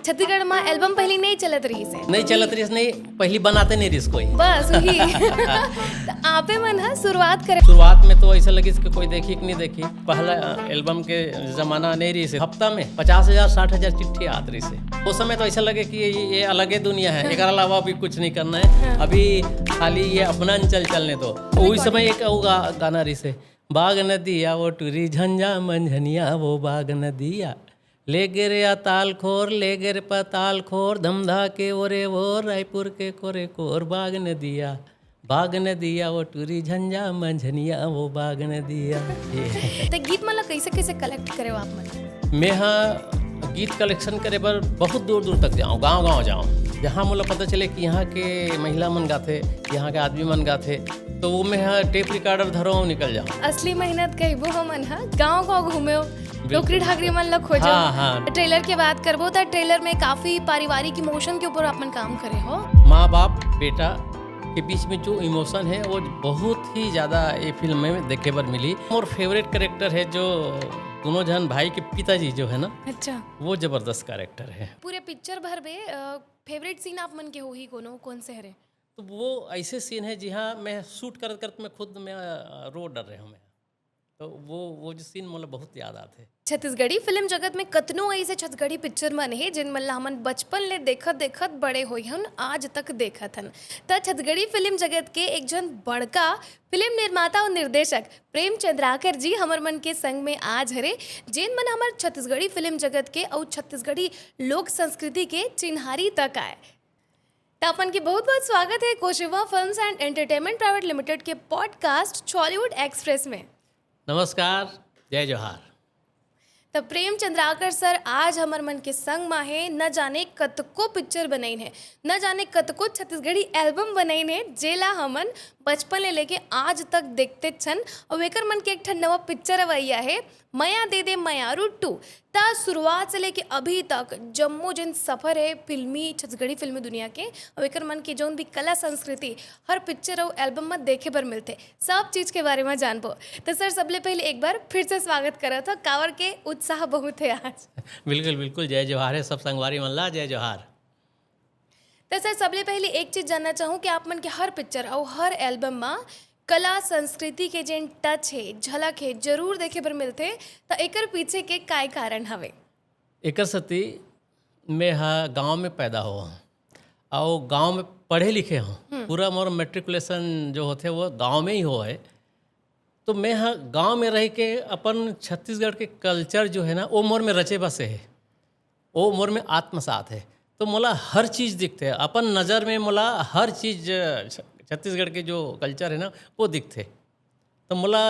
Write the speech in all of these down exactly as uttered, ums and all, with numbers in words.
छत्तीसगढ़ में एल्बम पहले नहीं चलत रहिस हे। नहीं चलत रहिस, नहीं, पहली बनाते नहीं रहिस कोई। बस वही। तो आपे मन ह शुरुआत करे। शुरुआत में तो ऐसा लगिस कि कोई देखी कि नहीं देखी। पहला एल्बम के जमाना नहीं रहिस हे, हफ्ता में पचास हजार, साठ हजार चिट्ठी आत रहिस हे। उस समय तो ऐसा लगे कि ये, ये अलगे दुनिया है, एक अलावा भी कुछ नहीं करना है। अभी खाली ये अपना अंचल चलने दो। वही समय एक अउ गा, गाना रहिस हे, बाग नदिया वो टूरी झंझा मंझनिया वो बाग नदिया, ले गे रे अताल खोर, ले गे रे पताल खोर, धमधा के ओरे वो रायपुर के कोरे कोर, बाग नदिया, बाग नदिया वो टूरी झंझा मंझनिया वो बाग नदिया। ये तो गीत मन ला कैसे कैसे कलेक्ट करे हो आप मन? मैं हा गीत कलेक्शन करे बर बहुत दूर दूर तक जाऊँ, गांव गांव जाऊँ, जहाँ मोला पता चले कि यहाँ के महिला मन गाथे, यहाँ के आदमी मन गाथे, तो वो मैं हा टेप रिकॉर्डर धरो निकल जाऊँ। असली मेहनत कहिबो हमन ह, गांव गांव घूमे हो, डोकरी ढाकरी मन ला खोजो। हाँ, हाँ। ट्रेलर के बात करबो तो ट्रेलर में काफी पारिवारिक इमोशन के ऊपर आप मन काम करे हो। माँ बाप बेटा के बीच में जो इमोशन है वो बहुत ही ज़्यादा ये फिल्म में देखे बर मिली। मोर फेवरेट कैरेक्टर है जो दोनों जन भाई के पिताजी जो है ना, अच्छा। वो जबरदस्त कैरेक्टर है। पूरे पिक्चर भर में फेवरेट सीन आप मन के होही कोनो, कौन से हरे? तो वो ऐसे सीन है जी हाँ, मैं शूट करत करत मैं खुद मैं अ, रो डर रहे हूँ मैं। तो वो वो जो सीन मोला बहुत याद आते। छत्तीसगढ़ी फिल्म जगत में कतनो ऐसे छत्तीसगढ़ी पिक्चर मन हे जिन मन ला हमन बचपन ले देखत देखत बड़े होई हन, आज तक देखत हन। त छत्तीसगढ़ी फिल्म जगत के एक झन बड़का फिल्म निर्माता और निर्देशक प्रेम चंद्राकर जी हमर मन के संग में आज हरे, जेन मन हमर छत्तीसगढ़ी फिल्म जगत के अउ छत्तीसगढ़ी लोक संस्कृति के चिन्हारी तक आए। त अपन के बहुत बहुत स्वागत है Koshiva films and entertainment private limited के पॉडकास्ट छॉलीवुड एक्सप्रेस में। नमस्कार, जय जोहार। त प्रेम चंद्राकर सर आज हमर मन के संग मा हे। न जाने कतको पिक्चर बनाइन हे, न जाने कतको छत्तीसगढ़ी एल्बम बनाइन हे, जेला हमन बचपन ले लेके आज तक देखते छन। अउ एकर मन के एक ठन नवा पिक्चर अवइया हे, मया दे दे मयारू टू। त शुरुआत से लेके अभी तक जम्मो जेन सफर हे फिल्मी, छत्तीसगढ़ी फिल्मी दुनिया के, अउ एकर मन के जौन भी कला संस्कृति, हर पिक्चर अउ एल्बम म देखे बर मिलथे। सब चीज के बारे म जानबो। त सर, सबले पहले एक बार फिर से स्वागत करत हो, काबर के उत्साह बहुत हे आज। बिल्कुल बिल्कुल, जय जोहार है सब संगवारी मन ला, जय जोहार। त सर, सबले पहले एक चीज जानना चाहूँ कि आप मन के हर पिक्चर अउ हर एल्बम म कला संस्कृति के जेन टच हे, झलक हे, जरूर देखे बर मिलथे, त एकर पीछे के काय कारण हवे? एकर सेती मैं हा गांव में पैदा हो हूँ, अउ गांव में पढ़े लिखे हूँ। पूरा मोर मेट्रिकुलेशन जो होथे वो गांव में ही हो है। तो मैं हा गांव में रह के अपन छत्तीसगढ़ के कल्चर जो है ना, वो मोर में रचे बसे है, वो मोर में आत्मसात है। तो मोला हर चीज दिखथे, अपन नज़र में मोला हर चीज, छ-, छत्तीसगढ़ के जो कल्चर है ना, वो दिखथे। तो मोला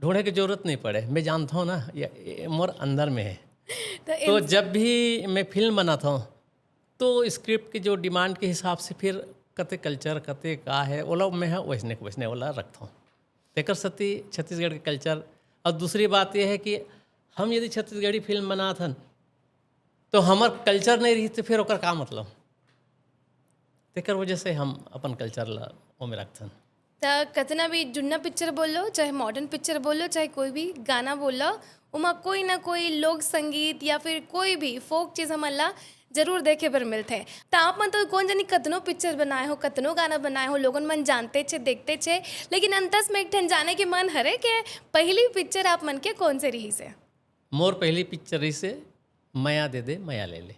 ढूंढे के जरूरत नहीं पड़े, मैं जानता हूँ ना, ये, ये मोर अंदर में है। त तो जब भी मैं फिल्म बनाता हूँ, तो स्क्रिप्ट के जो डिमांड के हिसाब से फिर कते कल्चर, कते का है, ओला मैं हा वैसने के वैसने ओला रखता हूँ। तेकर सेती छत्तीसगढ़ के कल्चर। और दूसरी बात ये है कि हम यदि छत्तीसगढ़ी फिल्म बनात हन, तो हमर कल्चर नहीं रही, तो फिर ओकर का मतलब? तेकर वजह से हम अपन कल्चर ला ओमे रखथन। त कतना भी जुन्ना पिक्चर बोल लो, चाहे मॉडर्न पिक्चर बोल लो, चाहे कोई भी गाना बोल लो, ओमा कोई ना कोई लोक संगीत या फिर कोई भी फोक चीज हमन ला जरूर देखे बर मिलथे। त आप मन तो कौन जानी कतनो पिक्चर बनाए हो, कतनो गाना बनाए हो, लोगन मन जानते छे, देखते छे, लेकिन अंतस में एक ठन जाने के मन हरे के पहली पिक्चर आप मन के कौन से रहिस हे? मोर पहली पिक्चर रहिस हे मया दे दे मया ले ले।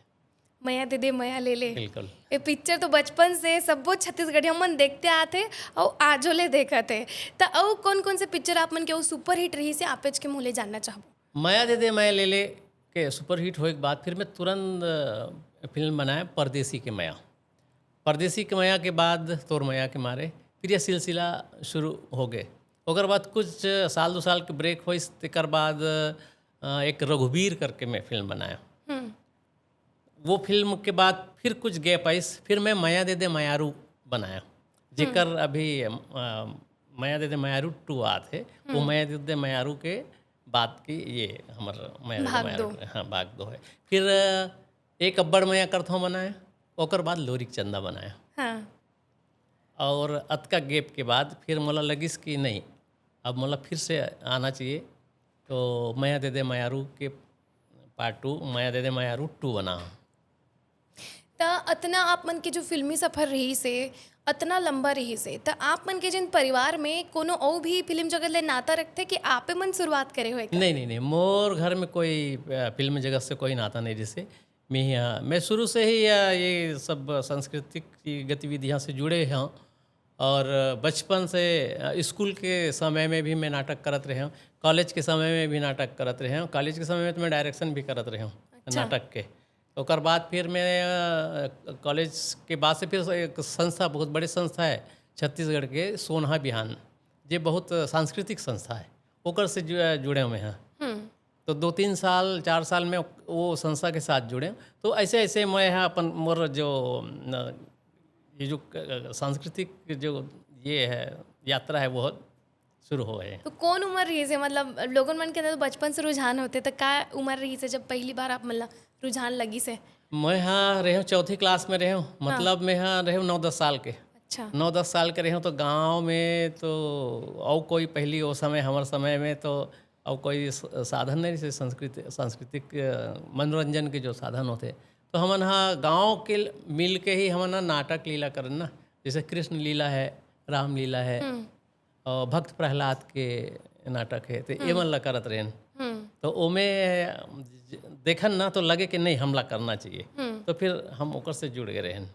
मया दे दे मया ले ले। बिल्कुल। ये पिक्चर तो बचपन से सब्बो छत्तीसगढ़िया मन देखते आथे अउ आजो ले देखत हे। त अउ कौन कौन से पिक्चर आप मन के वो सुपरहिट रहिस हे, आपेच के मोले जानना चाहबो? मया दे दे मया ले ले के सुपरहिट होए के बाद फिर मैं तुरंत अ, फिल्म बनाया परदेसी के मया। परदेसी के मया के बाद तोर मया के मारे फिर ये सिलसिला शुरू हो गए। ओकर बाद कुछ साल दो साल के ब्रेक होइस, तेकर बाद अ, एक रघुवीर करके मैं फिल्म बनाया। हम्म। वो फिल्म के बाद फिर कुछ गैप आइस, फिर मैं मया दे दे मयारू बनाया, जेकर अभी अ, मया दे दे मयारू टू आत हे। वो मया दे दे मयारू के बाद की ये हमर मया दे दे भाग मयारू दो। हाँ, भाग दो है। फिर अ, एक अब्बड़ मया करथौं बनाया, ओकर बाद लोरिक चंदा बनाया। हाँ। और अतका गैप के बाद फिर मोला लगिस कि नहीं, अब मोला फिर से आना चाहिए। तो मया दे दे मयारू के पार्ट टू, मया दे दे मयारू टू बना। त अतना आप मन के जो फिल्मी सफर रहिस हे, अतना लंबा रहिस हे, त आप मन के जिन परिवार में कोनो अउ भी फिल्म जगत ले नाता रखथे कि आपे मन शुरुआत करे हो एकर? नहीं, नहीं, नहीं, मोर घर में कोई, अ, फिल्म जगत से कोई नाता नहीं रहिस हे। मैं, अ, मैं शुरू से ही, अ, ये सब सांस्कृतिक गतिविधियां से जुड़े हूँ और बचपन से, अ, स्कूल के समय में भी मैं नाटक करत रहे हूँ, कॉलेज के समय में भी नाटक करत रहे हूँ। कॉलेज के समय में तो मैं डायरेक्शन भी करत रहे हूँ अच्छा। नाटक के। ओकर बाद फिर मैं, अ, कॉलेज के बाद से फिर एक संस्था, बहुत बड़ी संस्था है छत्तीसगढ़ के, सोनहा बिहान, जे बहुत सांस्कृतिक संस्था है, ओकर से जु-, जुड़े हुए हैं। हम्म। तो दो तीन साल, चार साल में वो संस्था के साथ जुड़े। तो ऐसे, ऐसे मैं यहाँ अपन, मोर जो, न, ये जो क-, सांस्कृतिक जो ये है, यात्रा है, वो शुरू होए हे। तो कौन उम्र रहिस हे? मतलब, लोगन मन के अंदर तो बचपन से रुझान होथे, तो का उम्र रहिस हे, जब पहली बार आप मन ला रुझान लगिस हे? मैं हाँ रहे हूँ, चौथी क्लास में रहे हूँ, हाँ। मतलब, मैं हाँ रहे हूँ नौ दस साल के। अच्छा। नौ दस साल के रहे हूँ, तो गाँव में तो अउ कोई, पहली वो समय, हमारे समय में तो अउ कोई स-, साधन नहीं रहिस हे, संस्कृति, सांस्कृतिक, अ, मनोरंजन के जो साधन होथे, तो हमन हा गाँव के ल-, मिल के ही हमन हा नाटक लीला करन ना, जैसे कृष्ण लीला है, राम लीला है, हम्म। और भक्त प्रहलाद के नाटक है, तो हम्म। एमन ला करत रहेन। हम्म। तो ओमे ज-, देखन ना, तो लगे कि नहीं, हमला करना चाहिए। हम्म। तो फिर हम ओकर से जुड़ गए रहेन।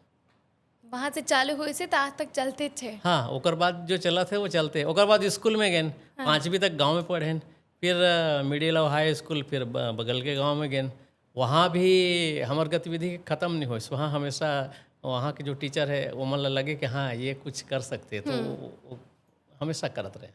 वहाँ से चालू होइस हे, तो आज तक चलते छे। हाँ, ओकर बाद जो चलत हे, वो चलते। ओकर बाद स्कूल में गेन, हाँ। पाँचवीं तक गाँव में पढ़ेन। फिर, अ, मिडिल और हाई स्कूल फिर ब-, बगल के गाँव में गेन। वहाँ भी हमर गतिविधि खत्म नहीं होइस। वहाँ हमेशा वहाँ के जो टीचर है, वो मन ला लगे कि हाँ, ये कुछ कर सकते हैं, तो हम्म। वो, वो हमेशा करत रहे।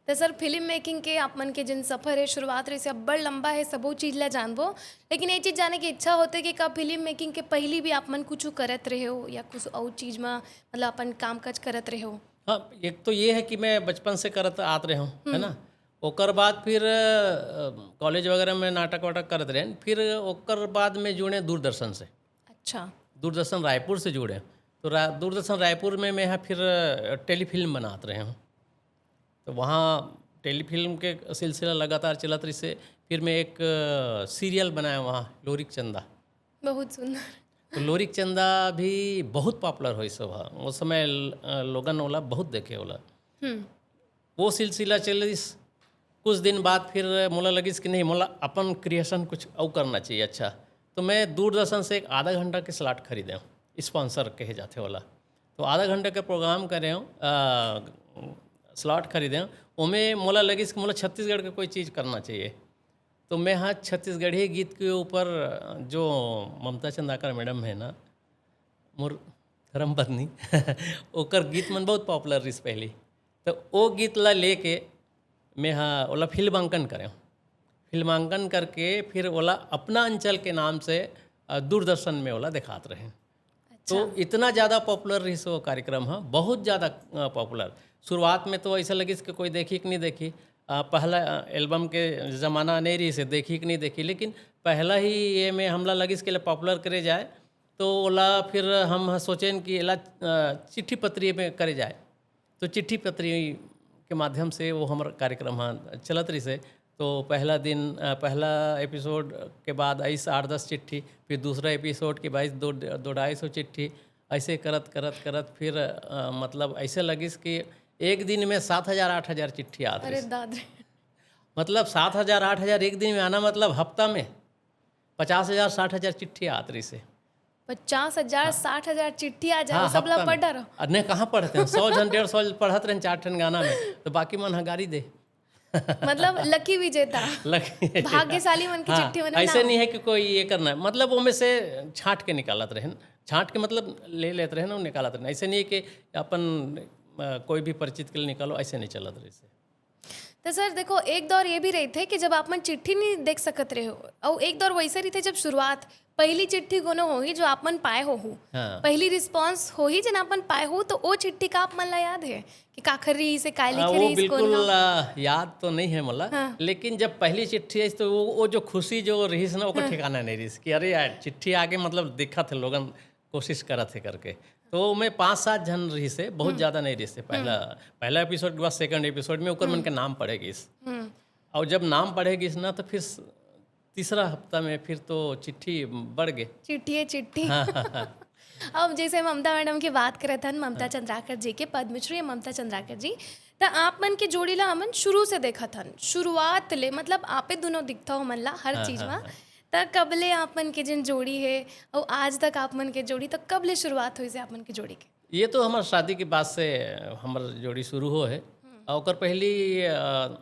तो सर, फिल्म मेकिंग के आप मन के जिन सफर है, शुरुआत रहिस हे, अब्बड़ लंबा है, सबो चीज ला जानबो, लेकिन ये चीज जाने की इच्छा होथे कि का फिल्म मेकिंग के पहली भी आप मन कुछ करत रहे हो या कुछ और चीज में, मतलब, अपन काम काज करत रहे हो? हाँ, एक तो ये है कि मैं बचपन से करत आत रहे हूँ, है हम्म। ना? ओकर बाद फिर, अ, कॉलेज वगैरह में नाटक वाटक करत रहेन, फिर ओकर बाद में जुड़े दूरदर्शन से। अच्छा। दूरदर्शन रायपुर से जुड़े। तो रा-, दूरदर्शन रायपुर में मैं यहाँ फिर, अ, टेलीफिल्म बनात रहे हूँ। तो वहाँ टेलीफिल्म के सिलसिला लगातार चलत रहिस हे। फिर मैं एक, अ, सीरियल बनाया वहाँ, लोरिक चंदा। बहुत सुंदर। तो लोरिक चंदा भी बहुत पॉपुलर होइस हे वहाँ। उस समय ल-, अ, लोगन ओला बहुत देखे ओला। हम्म। वो सिलसिला चलिस। कुछ दिन बाद फिर मोला लगिस कि नहीं, मोला अपन क्रिएशन कुछ अउ करना चाहिए। अच्छा, तो मैं दूरदर्शन से एक आधा घंटा के स्लॉट खरीदे हूँ, स्पॉन्सर कहे जाथे ओला। तो आधा घंटा के प्रोग्राम करे हूँ, आ, स्लॉट खरीदे हूँ। ओमे मोला लगिस कि मोला छत्तीसगढ़ के कोई चीज़ करना चाहिए। तो मैं हाँ छत्तीसगढ़ी गीत के ऊपर, जो ममता चंदाकर मैडम है ना, मोर धर्मपत्नी, ओकर गीत मन बहुत पॉपुलर रहिस पहली। तो ओ गीत ला लेके मैं हा ओला फिल्मांकन करेंव। फिल्मांकन करके फिर ओला अपना अंचल के नाम से, अ, दूरदर्शन में ओला दिखात रहें। अच्छा। तो इतना ज़्यादा पॉपुलर रहिस वो कार्यक्रम ह, बहुत ज़्यादा, अ, पॉपुलर। शुरुआत में तो ऐसा लगिस कि कोई देखी कि नहीं देखी। अ, पहला, अ, एल्बम के ज़माना नहीं रहिस हे, देखी कि नहीं देखी, लेकिन पहला ही ये में हमला लगिस कि ले पॉपुलर करे जाए, तो ओला फिर हम ह सोचेन कि एला, अ, चिट्ठी पत्री में करे जाए। तो चिट्ठी पत्री के माध्यम से वो हमर कार्यक्रम ह चलत रहिस हे। तो पहला दिन, अ, पहला एपिसोड के बाद आइस आठ दस चिट्ठी, फिर दूसरा एपिसोड के बाद दो, दो ढाई सौ चिट्ठी, ऐसे करत, करत, करत फिर, अ, मतलब ऐसे लगिस कि एक दिन में सात हज़ार, आठ हज़ार चिट्ठी आत अरे रहिस। दाद रे। मतलब सात हज़ार, आठ हज़ार एक दिन में आना, मतलब हफ्ता में पचास हज़ार, साठ हज़ार चिट्ठी आत रहिस हे। पचास हज़ार, हाँ। साठ हज़ार चिट्ठी आ जाए, हाँ, सब ला हफ्ता पढ़ में। डरो। अरे, कहाँ पढ़ते हैं? सौ झन, डेढ़ सौ पढ़त रहें चार ठन गाना में, तो बाकी मन ह गारी दे। मतलब लकी विजेता। लकी विजेता। भाग्यशाली मन की हाँ, चिट्ठी मन ऐसे ना। नहीं है कि कोई ये करना है, मतलब वो में से छांट के निकालत रहें, छांट के मतलब ले लेत रहें ना, निकालत रहें। ऐसे नहीं है कि अपन, अ, कोई भी परिचित के लिए निकालो, ऐसे नहीं चलत रहिस हे। तो सर देखो, एक दौर ये भी रहिथे कि जब आप मन चिट्ठी नहीं देख सकत रहे हो, और एक दौर वैसे रहिथे जब शुरुआत, पहली चिट्ठी कोनो होही जो आप मन पाए होहू, हाँ। पहली रिस्पॉन्स होही जेन आप मन पाए हो, तो ओ चिट्ठी का आप मन ला याद है कि काखर रहिस हे, काय आ, लिखे वो रहिस हे, कोन बिल्कुल, नाम? आ, याद तो नहीं है मोला, हाँ। लेकिन जब पहली चिट्ठी आइस तो वो, वो जो खुशी जो रहिस ना, ओकर हाँ। ठिकाना नहीं रहिस कि अरे यार, चिट्ठी आगे, मतलब दिखत हे लोगन कोशिश करत हे करके। तो मैं पाँच सात झन रहिस हे, बहुत हम्म। ज़्यादा नहीं रहिस हे। पहला, हम्म। पहला एपिसोड के बाद सेकंड एपिसोड में ओकर मन हम्म। के नाम पढ़े गिस। हम्म। और जब नाम पढ़े गिस ना, तो फिर स-, तीसरा हफ्ता में फिर तो चिट्ठी बढ़ गे। चिट्ठी है चिट्ठी। हाँ, हाँ, हाँ। अब जैसे ममता मैडम की बात करत हन, ममता चंद्राकर जी के, पद्मश्री ममता चंद्राकर जी, त आप मन के जोड़ी ला हमन शुरू से देखत हन, शुरुआत ले, मतलब आपे दोनों दिखथव हमन ला हर हाँ, चीज हाँ, मा। हाँ। त कब ले आप मन के जिन जोड़ी है, और आज तक आप मन के जोड़ी, त कब ले शुरुआत होइस हे आप मन के जोड़ी के? ये तो हमार शादी के बाद से हमार जोड़ी शुरू हो है। और ओकर पहली अ,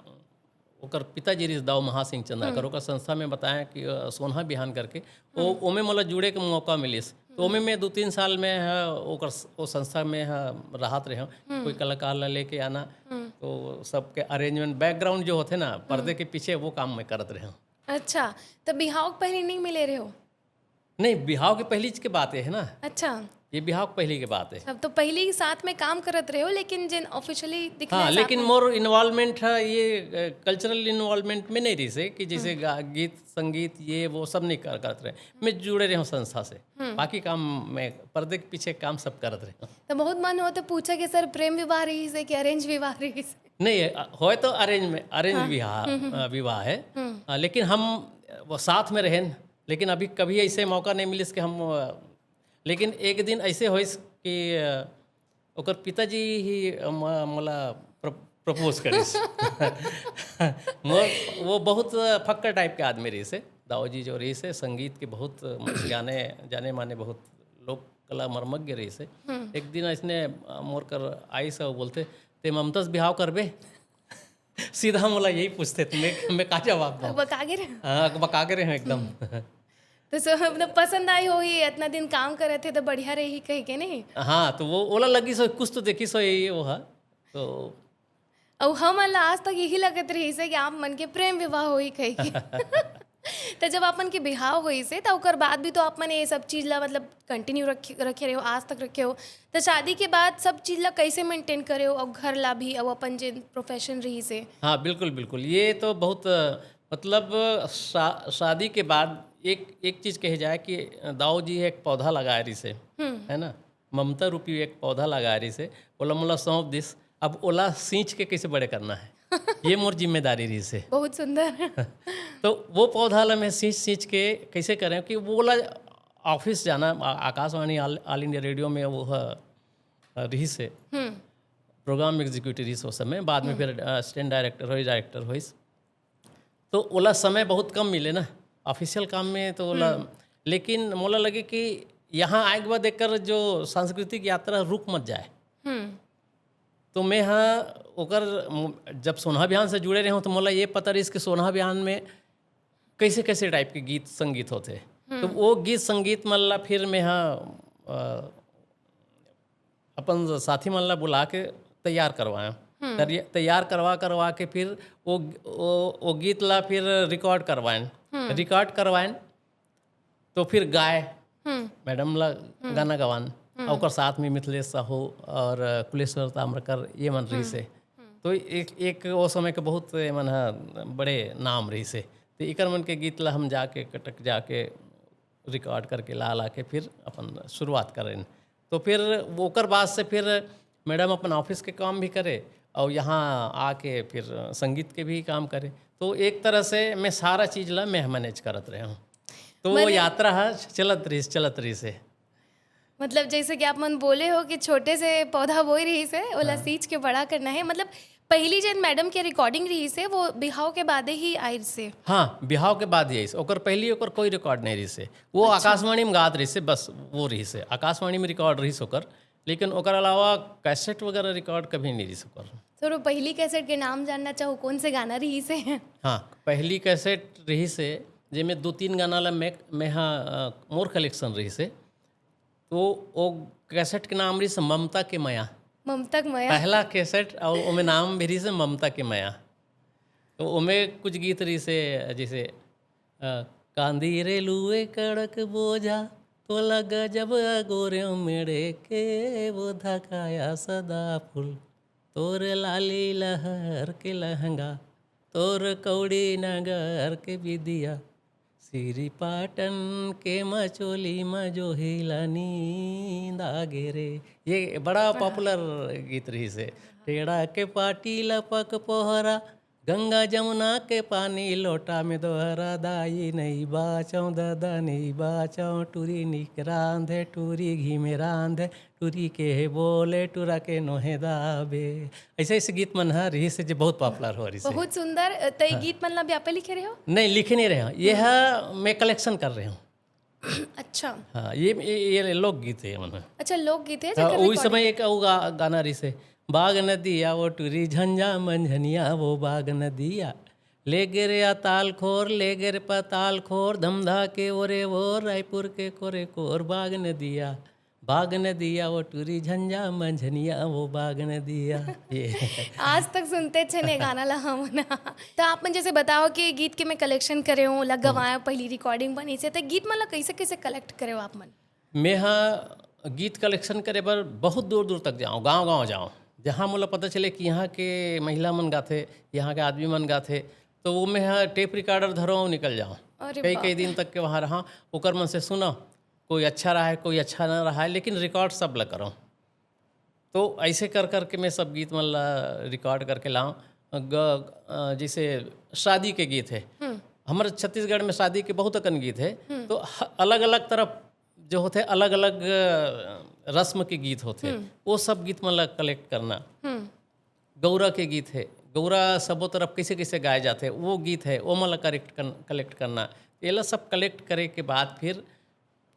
ओकर पिताजी रिस दाऊ महासिंह चंद्राकर, ओकर संस्था में बताया कि अ, सोनहा बिहान करके, वो ओमे मोला जुड़े के मौका मिलिस। तो ओमे मैं दो तीन साल में ह, ओकर स-, ओ संस्था में ह, रहत रहे, कोई कलाकार ला लेके आना, तो सबके अरेंजमेंट, बैकग्राउंड जो होते ना पर्दे के पीछे, वो काम मैं करत रहे। अच्छा, त बिहाव के पहले नहीं मिले रहे हो? नहीं, बिहाव के पहली के बात ये है ना। अच्छा। ये बिहाव के पहली के बात है। अब तो पहले ही साथ में काम करत रहे हो, लेकिन जिन ऑफिशियली दिखना हाँ, है साथ लेकिन में। मोर इन्वॉल्वमेंट है ये कल्चरल इन्वॉल्वमेंट में नहीं रही से कि जैसे गा- गीत संगीत ये वो सब नहीं कर, करत रहे। मैं जुड़े रहे हूँ संस्था से, बाकी काम मैं पर्दे के पीछे काम सब करत रहे हूँ। तो बहुत मन हो तो पूछे कि सर प्रेम विवाह रही से कि अरेंज विवाह रही से? नहीं, अ, होय तो अरेंज में, अरेंज विवाह, अ, विवाह है। अ, लेकिन हम वो साथ में रहें, लेकिन अभी कभी ऐसे मौका नहीं मिलिस कि हम, अ, लेकिन एक दिन ऐसे होइस कि अ, ओकर पिताजी ही, अ, म-, मोला प्र-, प्रपोज करिस। मोर, वो बहुत फक्कड़ टाइप के आदमी रहिस हे। दाऊ जी जो रहिस हे, संगीत के बहुत, अ, जाने, जाने माने बहुत लोक कला मर्मज्ञ रहिस हे। एक दिन ऐसने, अ, मोर कर आइस अउ बोलथे, "ते ममता से बिहाव करबे?" सीधा मोला यही पूछथे, तो मैं, मैं का जवाब दूँ? बका गे रहे? हाँ, बका गे रहे हूँ एकदम। तो सब मतलब पसंद आई होही, इतना दिन काम करत हे तो बढ़िया रही कह के, नहीं? हाँ, तो वो ओला लगिस होही, कुछ तो देखिस होही ये वो हा। तो अउ हमन ला आज तक यही लगत रहिस हे कि आप मन के प्रेम विवाह होही कह के। तो जब आप मन के बिहाव होइस हे, तो ओकर बाद भी तो आप मन ये सब चीज ला मतलब कंटिन्यू रखे, रखे रहे हो, आज तक रखे हो। तो शादी के बाद सब चीज ला कैसे मेंटेन करे हो, और घर ला भी, और अपन जे प्रोफेशन रहिस हे? हाँ, बिल्कुल, बिल्कुल। ये तो बहुत, अ, मतलब, शा-, शादी के बाद एक, एक चीज कहे जाए कि दाऊ जी एक पौधा लगाए रहिस हे, है ना, ममता रूपी एक पौधा लगाए रहिस हे, ओला मोला सौंप दिस। अब ओला सींच के कैसे बड़े करना है, ये मोर जिम्मेदारी रहिस हे। बहुत सुंदर। तो वो पौधा ला मैं सींच सींच के कैसे करें कि वो ला ऑफिस जाना, आ-, Akashvani, all, all India radio में वो ह, रहिस हे, प्रोग्राम एग्जीक्यूटिव रहिस ओ समय, बाद में फिर असिस्टेंट डायरेक्टर होइस, डायरेक्टर होइस। तो ओला समय बहुत कम मिले ना ऑफिशियल काम में, तो ओला, लेकिन मोला लगे कि यहाँ आए के बाद एकर जो सांस्कृतिक यात्रा रुक मत जाए। तो मैं हा ओकर मु-, जब सोनहा बिहान से जुड़े रहे हूँ, तो मोला ये पता रहिस कि सोनहा बिहान में कैसे कैसे टाइप के गीत संगीत होथे। तो वो गीत संगीत मन ला फिर मैं हा, अ, अपन साथी मन ला बुला के तैयार करवाएं। तैया-, तैयार करवा करवा के फिर वो, वो, वो गीत ला फिर रिकॉर्ड करवाएं। रिकॉर्ड करवाएं तो फिर गाए, मैडम ला गाना गवान, और ओकर साथ में मिथिलेश साहू और कुलेश्वर ताम्रकर, ये मन रहिस हे। तो एक, एक वो समय के बहुत ये मन ह बड़े नाम रहिस हे। तो एकर मन के गीत ला हम जाके, कटक जाके रिकॉर्ड करके ला, ला के फिर अपन शुरुआत करें। तो फिर ओकर बाद से फिर मैडम अपन ऑफिस के काम भी करे और यहाँ आके फिर संगीत के भी काम करे। तो एक तरह से मैं सारा चीज ला मैं मैनेज करत रहे हूँ। तो वो मने- यात्रा है चलत रहिस, चलत रहिस हे। मतलब जैसे कि आप मन बोले हो कि छोटे से पौधा बोई रहिस हे, ओला सींच के बड़ा करना है। मतलब पहली जेन मैडम के रिकॉर्डिंग रहिस हे, वो बिहाव के बादे ही आइस हे। हाँ, बिहाव के बाद ही आइस। ओकर पहली ओकर कोई रिकॉर्ड नहीं रहिस हे। वो आकाशवाणी में गात रहिस हे, बस वो रहिस हे। आकाशवाणी में रिकॉर्ड रहिस ओकर, लेकिन ओकर अलावा कैसेट वगैरह रिकॉर्ड कभी नहीं रहिस ओकर। तो वो पहली कैसेट के नाम जानना चाहूँ, कौन से गाना रहिस हे? हाँ, पहली कैसेट रहिस हे, जेमे दो तीन गाना ला मैं, मैं हाँ, अ, मोर कलेक्शन रहिस हे। तो वो कैसेट के नाम रहिस ममता के मया। ममता के मया। पहला कैसेट और ओमे नाम भी रहिस ममता के मया। तो ओमे कुछ गीत रहिस हे, जैसे, अ, कांदी रे लुए कड़क बोझा, तोला गजब अगोरे मेड़े के वो धकाया सदा फूल, तोर लाली लहर के लहंगा, तोर कौड़ी नगर के बिदिया, श्री पाटन के मचोली म जोहिला नींद आ गे रे। ये बड़ा पॉपुलर गीत रहिस हे। टेढ़ा के पाटी लपक पोहरा, गंगा जमुना के पानी लोटा में दोहरा दाई, नहीं बाचौं दादा नहीं बाचौं, टूरी निक रांधे, टूरी घी में रांधे, टूरी के हे बोले, टूरा के नोहे दाबे। ऐसे ऐसे गीत मन ह रहिस हे, जो बहुत पॉपुलर हो रहिस हे। बहुत सुंदर। अ, त ये हाँ। गीत मन ला भी आपे लिखे रहे हो? नहीं, लिखे नहीं रहे हो। ये ह मैं कलेक्शन कर रहे हूँ। अच्छा। हाँ, ये, ये, ये लोकगीत है मन ह। अच्छा, लोकगीत है, हाँ, जेकर वही recording। समय एक अउ गा-, गाना रहिस हे, बाग नदिया वो टूरी झंझा मंझनिया वो बाग नदिया, ले गे रे अताल खोर, ले गे रे पताल खोर, धमधा के ओरे वो रायपुर के कोरे कोर, बाग नदिया, बाग नदिया वो टूरी झंझा मंझनिया वो बाग नदिया। ये आज तक सुनते छन ये गाना ला हमन। त आप मन जैसे बताओ कि गीत के मैं कलेक्शन करे हूँ, ला गवाया, पहली रिकॉर्डिंग बनी से, त गीत मन ला कैसे कैसे कलेक्ट करे हो आप मन? मैं ह गीत कलेक्शन करे बर बहुत दूर दूर तक जाऊँ, गांव गांव जाऊँ, जहाँ मोला पता चले कि यहाँ के महिला मन गाथे, यहाँ के आदमी मन गाथे, तो वो मैं ह टेप रिकॉर्डर धरो अउ निकल जाऊँ। अरे कई बाप कई रे। दिन तक के वहाँ रहा, ओकर मन से सुना, कोई अच्छा रहा है, कोई अच्छा ना रहा है, लेकिन रिकॉर्ड सब ला करो। तो ऐसे कर करके मैं सब गीत मन ला रिकॉर्ड करके लाऊं। ग-, अ, जैसे शादी के गीत है, हम्म। हमारे छत्तीसगढ़ में शादी के बहुत अकन गीत है, हम्म। तो ह-, अलग-अलग तरफ जो होते, अलग-अलग, अ, रस्म के गीत होते, हम्म। वो सब गीत मन ला कलेक्ट करना। हम्म। गौरा के गीत है, गौरा सबो तरफ कैसे कैसे गाए जाते, वो गीत है, वो मन ला कलेक्ट कर-, कलेक्ट करना। ये ला सब कलेक्ट करे के बाद फिर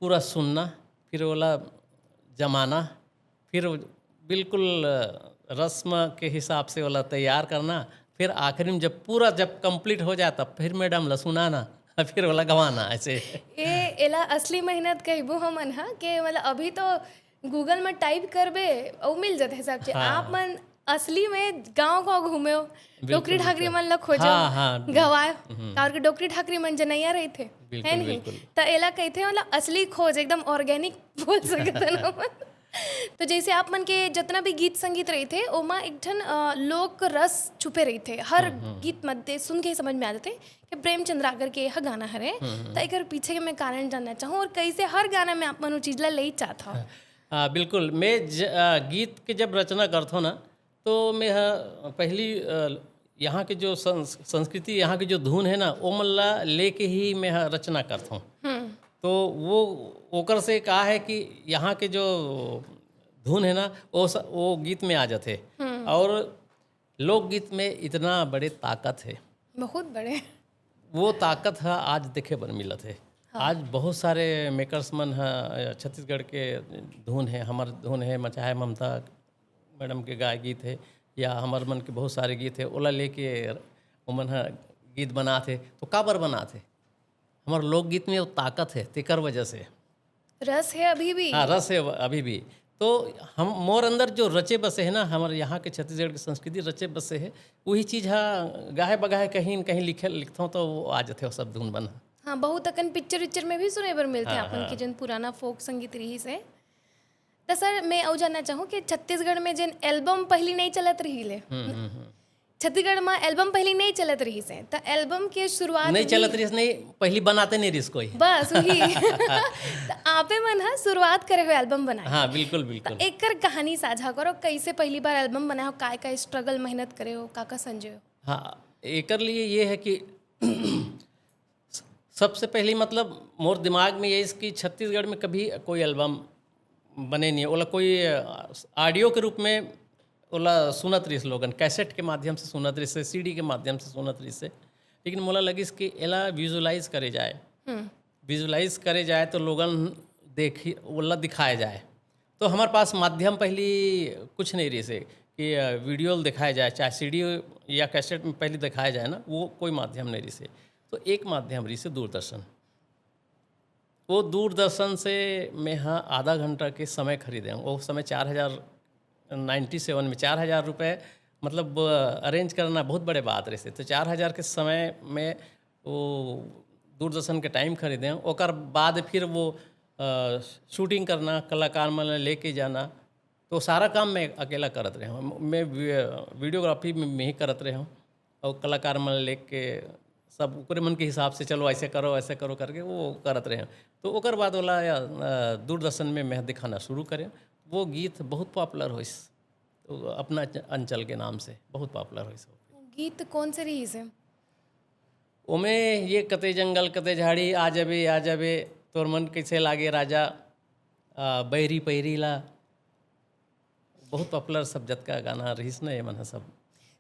पूरा सुनना, फिर ओला जमाना, फिर बिल्कुल, अ, रस्म के हिसाब से ओला तैयार करना, फिर आखिरी में जब पूरा जब कंप्लीट हो जाए, तब फिर मैडम ला सुनाना, फिर ओला गवाना, ऐसे। ए, एला असली मेहनत कहिबो हमन ह, के मतलब अभी तो Google में टाइप करबे, अउ मिल जाथे सब चीज। हाँ। आप मन असली में गांव गांव घूमे हो, बिल्कुल, डोकरी ढाकरी बिल्कुल। मन ला खोजो, हाँ, हाँ, बिल्कुल। गवाए, हम्म। काबर के डोकरी ढाकरी मन जनैया रहिथे, बिल्कुल, है नहीं? बिल्कुल। त एला कहिथे, मतलब, असली खोज, एकदम ऑर्गेनिक बोल सकत हन हमन। तो जैसे आप मन के जितना भी गीत संगीत रहिथे, ओमा एक ठन, अ, लोक रस छुपे रहिथे। हर हम्म, हम्म। गीत मध्ये सुन के ही समझ में आ जाथे कि प्रेमचंद्र आगर के यह गाना हरे, हम्म, हम्म। त एकर पीछे के मैं कारण जानना चाहूँ और कैसे हर गाना में आप मन वो चीज ला ले चाहत हो। हाँ, बिल्कुल। मैं ज-, अ, गीत के जब रचना करथों ना, तो मैं ह-, पहली, अ, यहाँ के जो संस-, संस्कृति, यहाँ के जो धुन है ना, ओमन ला लेके ही मैं ह-, रचना करथों। हम्म। तो वो, ओकर से का है कि यहाँ के जो धुन है ना, वो स-, वो गीत में आ जाथे। हम्म। और लोकगीत में इतना बड़े ताकत है। बहुत बड़े। वो ताकत ह आज देखे बर मिलत है। हाँ। आज बहुत सारे मेकर्स मन ह, अ, छत्तीसगढ़ के धुन है, हमर धुन है, म-, चाहे ममता मैडम के गाय गीत है या हमर मन के बहुत सारे गीत है, ओला लेके ओमन ह गीत बनात है। तो काबर बनात है? हमर लोकगीत में वो ताकत है, तेकर वजह से। रस है अभी भी। हाँ, रस है अभी भी। तो हम, मोर अंदर जो रचे बसे है ना, हमर यहाँ के छत्तीसगढ़ के संस्कृति रचे बसे है, वही चीज ह गाहे बगाहे कहीं न कहीं लिखे, लिखथों तो वो आ जाथे, वो सब धुन बन। हाँ, बहुत अकन पिक्चर विक्चर में भी सुने बर मिलथे हाँ, आपन हाँ। के, जन पुराना फोक संगीत रहिस है। त सर, मैं अउ जानना चाहूँ कि छत्तीसगढ़ में जेन एल्बम पहली नहीं चलत रही ले, हम्म, हम्म, हम्म। छत्तीसगढ़ में एल्बम पहली नहीं चलत रहिस है, त एल्बम के शुरुआत नहीं भी चलत रहिस, नहीं, पहली बनाते नहीं रहिस कोई। बस वही। त आपे मन ह शुरुआत करे हो एल्बम बनाए। हाँ, बिल्कुल, बिल्कुल। त एकर कहानी साझा करो, कैसे पहली बार एल्बम बनाए हो, काय का स्ट्रगल, मेहनत करे हो, का का संजय हो? हाँ, एकर लिए ये है कि सबसे पहली, मतलब, मोर दिमाग में ये कि छत्तीसगढ़ में कभी कोई एल्बम बने नहीं है। ओला कोई, अ, ऑडियो के रूप में ओला सुनत रहिस लोगन, कैसेट के माध्यम से सुनत रहिस, सीडी के माध्यम से सुनत रहिस। लेकिन मोला लगिस कि एला विजुअलाइज करे जाए। हम्म। विजुअलाइज करे जाए तो लोगन देखी, ओला दिखाए जाए। तो हमारे पास माध्यम पहली कुछ नहीं रहिस कि, अ, वीडियो दिखाया जाए, चाहे सीडी या कैसेट में पहले दिखाया जाए ना, वो कोई माध्यम नहीं रहिस। तो एक माध्यम रहिस दूरदर्शन। वो दूरदर्शन से मैं ह आधा घंटा के समय खरीदे हूँ। वो समय चार हज़ार, नाइन्टी सेवन में चार हज़ार रुपये, मतलब, अरेंज करना बहुत बड़े बात रहिस। तो चार हज़ार के समय में वो दूरदर्शन के टाइम खरीदे हूँ। ओकर बाद फिर वो, अ, शूटिंग करना, कलाकार मन ला लेके जाना, तो सारा काम मैं अकेला करत रहे हूँ। मैं वी-, वीडियोग्राफी में, मैं ही करत रहे हूँ और कलाकार मन लेके सब ओकरे मन के हिसाब से, "चलो ऐसे करो, ऐसे करो," करके वो करत रहे हूँ। तो ओकर बाद वाला, अ, दूरदर्शन में मैं दिखाना शुरू करे। वो गीत बहुत पॉपुलर होइस, तो अपना च-, अंचल के नाम से बहुत पॉपुलर होइस। गीत कौन से रहिस हे? ओमे ये कते जंगल कते झाड़ी, आ जाबे आ जाबे, तोर मन कैसे लागे राजा, आ, बैरी पैरी ला, बहुत पॉपुलर सब जतका गाना रहिस ना, ये मन ह सब।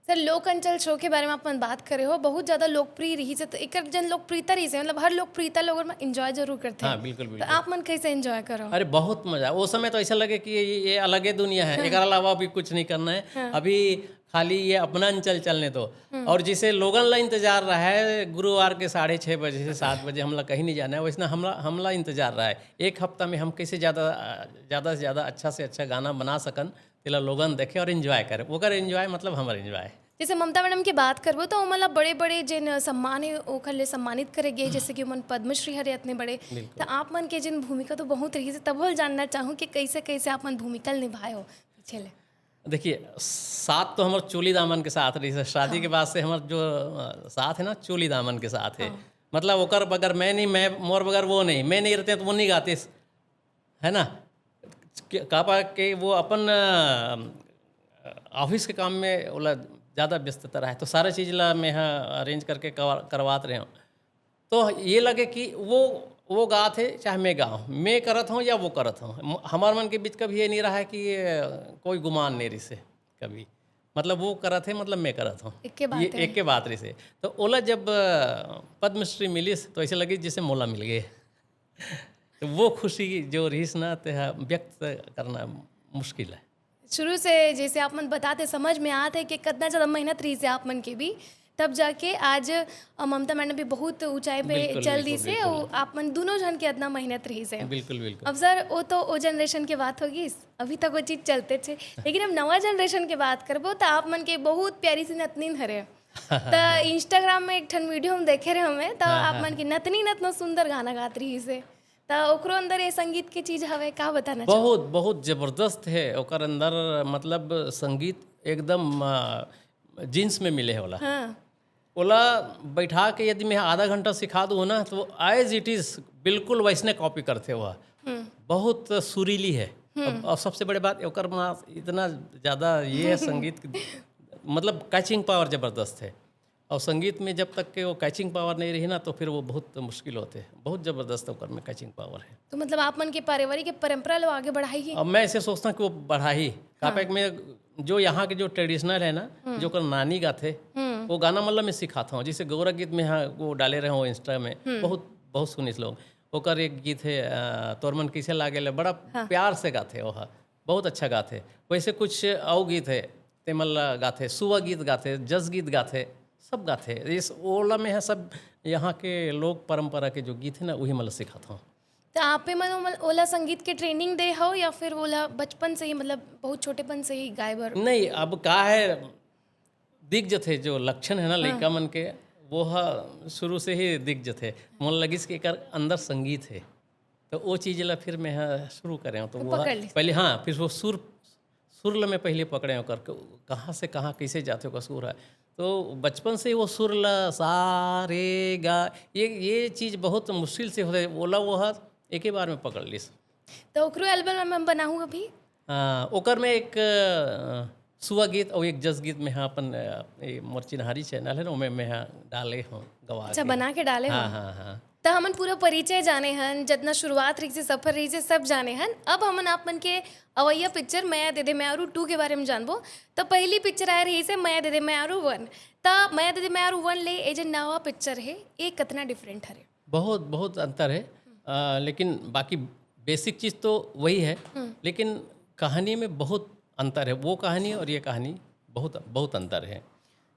सर, लोक अंचल शो के बारे में अपन बात करे हो, बहुत ज्यादा लोकप्रिय रहिस हे, तो एकर जन लोकप्रियता रहिस हे, मतलब हर लोकप्रियता लोगन में एंजॉय जरूर करथे। हाँ, बिल्कुल, तो बिल्कुल। आप मन कैसे एंजॉय करो? अरे, बहुत मजा। वो समय तो ऐसा लगे कि ये, ये अलगे दुनिया है, एक अलावा भी कुछ नहीं करना है। अभी खाली ये अपना अंचल चलने दो। और जिसे लोगन ला इंतजार रहा है गुरुवार के साढ़े छः बजे से सात बजे, हमला कहीं नहीं जाना है, वैसना हमला हमला इंतजार रहा है एक हफ्ता में हम कैसे ज़्यादा ज़्यादा से ज़्यादा अच्छा से अच्छा गाना बना सकन, तेला लोगन देखे और एंजॉय करे। ओकर एंजॉय मतलब हमर एंजॉय। जैसे ममता मैडम की बात करबो तो ओमन ला बड़े बड़े जिन सम्मान हे ओखर ले सम्मानित करे गए, जैसे कि ओमन पद्मश्री हरे इतने बड़े। तो आप मन के जिन भूमिका तो बहुत रहिस हे, तब हम जानना चाहूँ कि कैसे कैसे आप मन भूमिका निभाए हो पीछे ले। देखिए, साथ तो हमर चोली दामन के साथ रहिस हे, शादी के बाद से हमर जो अ, साथ है ना, चोली दामन के साथ है। मतलब ओकर बगैर मैं नहीं, मैं मोर बगैर वो नहीं, मैं नहीं रहते तो वो नहीं गातिस, है ना? काबर के वो अपन अ, ऑफिस के काम में ओला ज़्यादा व्यस्तता रहे, तो सारा चीज़ ला मैं ह अरेंज करके करवा- करवात रहे हूँ। तो ये लगे कि वो वो गात हे चाहे मैं गाऊँ, मैं करत हूँ या वो करत हूँ, म- हमार मन के बीच कभी ये नहीं रहा है कि ये कोई गुमान नहीं रहिस हे कभी। मतलब वो करत हे, मतलब मैं करत हूँ। एक के बात ये है। एक के बात रहिस हे। तो ओला जब अ, पद्मश्री मिलिस तो ऐसे लगे जैसे मोला मिल गए। तो वो खुशी जो रहिस ना, ते ह व्यक्त करना मुश्किल है। शुरू से जैसे आप मन बताते समझ में आते कि कितना ज्यादा मेहनत रहिस हे आप मन के भी, तब जाके आज अ, ममता मैडम भी बहुत ऊंचाई पे बिल्कुल, चल बिल्कुल, दिस हे बिल्कुल। और आप मन दोनों झन के इतना मेहनत रहिस हे। बिल्कुल, बिल्कुल। अब सर, वो तो वो जनरेशन के बात होगी, अभी तक वो चीज चलते थे, लेकिन अब नवा जनरेशन के बात करबो तो आप मन के बहुत प्यारी सी नतनीन हरे। तो इंस्टाग्राम में एक ठन वीडियो हम देखे रहे हमें, तो हाँ, आप हाँ, मन के नतनीन इतना सुंदर गाना गात रहिस हे, तो ओकरो अंदर ये संगीत की चीज हवे, का बताना चाहो? बहुत बहुत जबरदस्त है ओकर अंदर, मतलब संगीत एकदम जीन्स में मिले हे ओला। हाँ। ओला बैठा के यदि मैं आधा घंटा सिखा दूँ ना, तो एज इट इज बिल्कुल वैसने कॉपी करथे वो। बहुत सुरीली है। अब, और सबसे बड़ी बात, ओकर में इतना ज़्यादा ये है संगीत की, मतलब कैचिंग पावर ज़बरदस्त है। और संगीत में जब तक के वो कैचिंग पावर नहीं रही ना, तो फिर वो बहुत मुश्किल होते हैं। बहुत ज़बरदस्त ओकर में कैचिंग पावर है। तो मतलब आप मन के पारिवारिक परंपरा लो आगे बढ़ाई ही। अब मैं ऐसे सोचता हूँ कि वो बढ़ा ही, कापे में जो यहाँ के जो ट्रेडिशनल है ना, जो कर नानी गाथे, वो गाना मतलब मैं सिखाता हूँ। जैसे गौरा गीत में, हाँ, वो डाले रहे हो इंस्टा में, बहुत बहुत सुनिस लोग। ओकर एक गीत है अ, तोर मन कैसे लागे ले, बड़ा प्यार से गाथे वो ह, बहुत अच्छा गाथे। वैसे कुछ अउ गीत है, तेमन ला गाथे, सुवा गीत गाथे, जस गीत गाथे, सब गाथे। इस ओला में है सब यहाँ के लोक परंपरा के जो गीत है ना, वही मतलब सिखाता हूँ। तो आप ही मन ओमन- ओला संगीत के ट्रेनिंग दे हो या फिर ओला बचपन से ही, मतलब बहुत छोटेपन से ही गाए बर? नहीं, अब का है, दिख जथे जो लक्षण है ना लइका मन के, वो ह शुरू से ही दिख जथे। मोला लगिस कि एकर अंदर संगीत है, तो वो चीज़ ला फिर मैं ह शुरू करे हूँ। तो वो ह पकड़ लिस। पहले, हाँ, फिर वो सुर, सुर ला मैं पहले पकड़े हूँ करके, कहाँ से कहाँ कैसे जाथे ओकर सुर है। तो बचपन से ही वो सुर ला, सा रे गा, ये ये चीज़ बहुत मुश्किल से होथे, ओला वो ह एक ही बार में पकड़ लिस। तो ओकरो एल्बम में हम बनाहूँ अभी। हाँ, ओकर में एक अ, सुआ गीत और एक जस गीत में, हाँ, अपन अ, ये मोर चिन्हारी चैनल है ना, ओमे मैं, हाँ, डाले हूँ गवा अच्छा, के। बना के डाले हाँ, हो। हाँ, हाँ। तो हमन पूरा परिचय जाने हन, जितना शुरुआत रही से, सफर रही से, सब जाने हन। अब हमन आप मन के अवैया पिक्चर मया दे दे मयारू टू के बारे में जानबो। तो पहली पिक्चर आए रही से मया दे दे मयारू वन। तो मया दे दे मयारू वन ले ए जे नवा पिक्चर है, ये कितना डिफरेंट हरे? बहुत बहुत अंतर है। अ, लेकिन बाकी बेसिक चीज़ तो वही है, लेकिन कहानी में बहुत अंतर है। वो कहानी और ये कहानी बहुत बहुत अंतर है।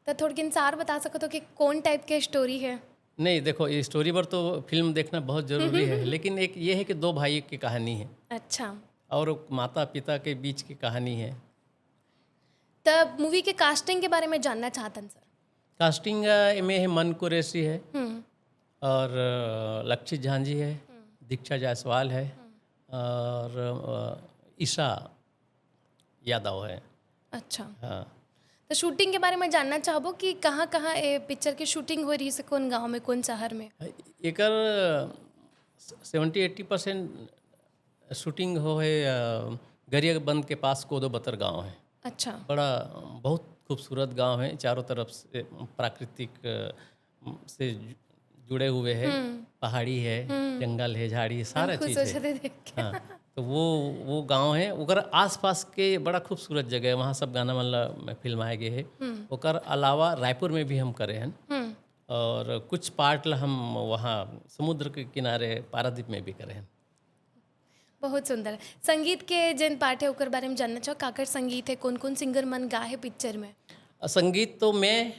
तो थोड़किन सार बता सकत हो कि कौन टाइप के स्टोरी है? नहीं, देखो, ये स्टोरी पर तो फिल्म देखना बहुत ज़रूरी है, लेकिन एक ये है कि दो भाई की कहानी है अच्छा। और माता पिता के बीच की कहानी है। तब मूवी के कास्टिंग के बारे में जानना चाहतन सर। कास्टिंग अ, में है मन कुरैशी है और अ, लक्षित झांझी है, दीक्षा जायसवाल है और अ, ईशा यादव है। अच्छा। हाँ। तो शूटिंग के बारे में जानना चाहबो कि कहाँ कहाँ ए पिक्चर की शूटिंग हो रही से, कौन गांव में, कौन शहर में? एकर सेवेंटी एट्टी परसेंट शूटिंग हो है अ, गरियाबंद के पास कोदो बतर गांव है। अच्छा। बड़ा बहुत खूबसूरत गांव है, चारों तरफ से प्राकृतिक अ, से जु- जुड़े हुए हैं। पहाड़ी है, जंगल है, झाड़ी है, सारा खुश चीज़ हो है। जाते देख के। हाँ, तो वो वो गांव है, ओकर आसपास के बड़ा खूबसूरत जगह है, वहाँ सब गाना वाला में फिल्माए गए है। ओकर अलावा रायपुर में भी हम करे हैं हम्म। और कुछ पार्ट ला हम वहाँ समुद्र के किनारे पारादीप में भी करे हैं। बहुत सुंदर। संगीत के जेन पार्ट है ओकर बारे में जानना चाहो, काकर संगीत है, कौन कौन सिंगर मन गा है पिक्चर में? अ, संगीत तो मैं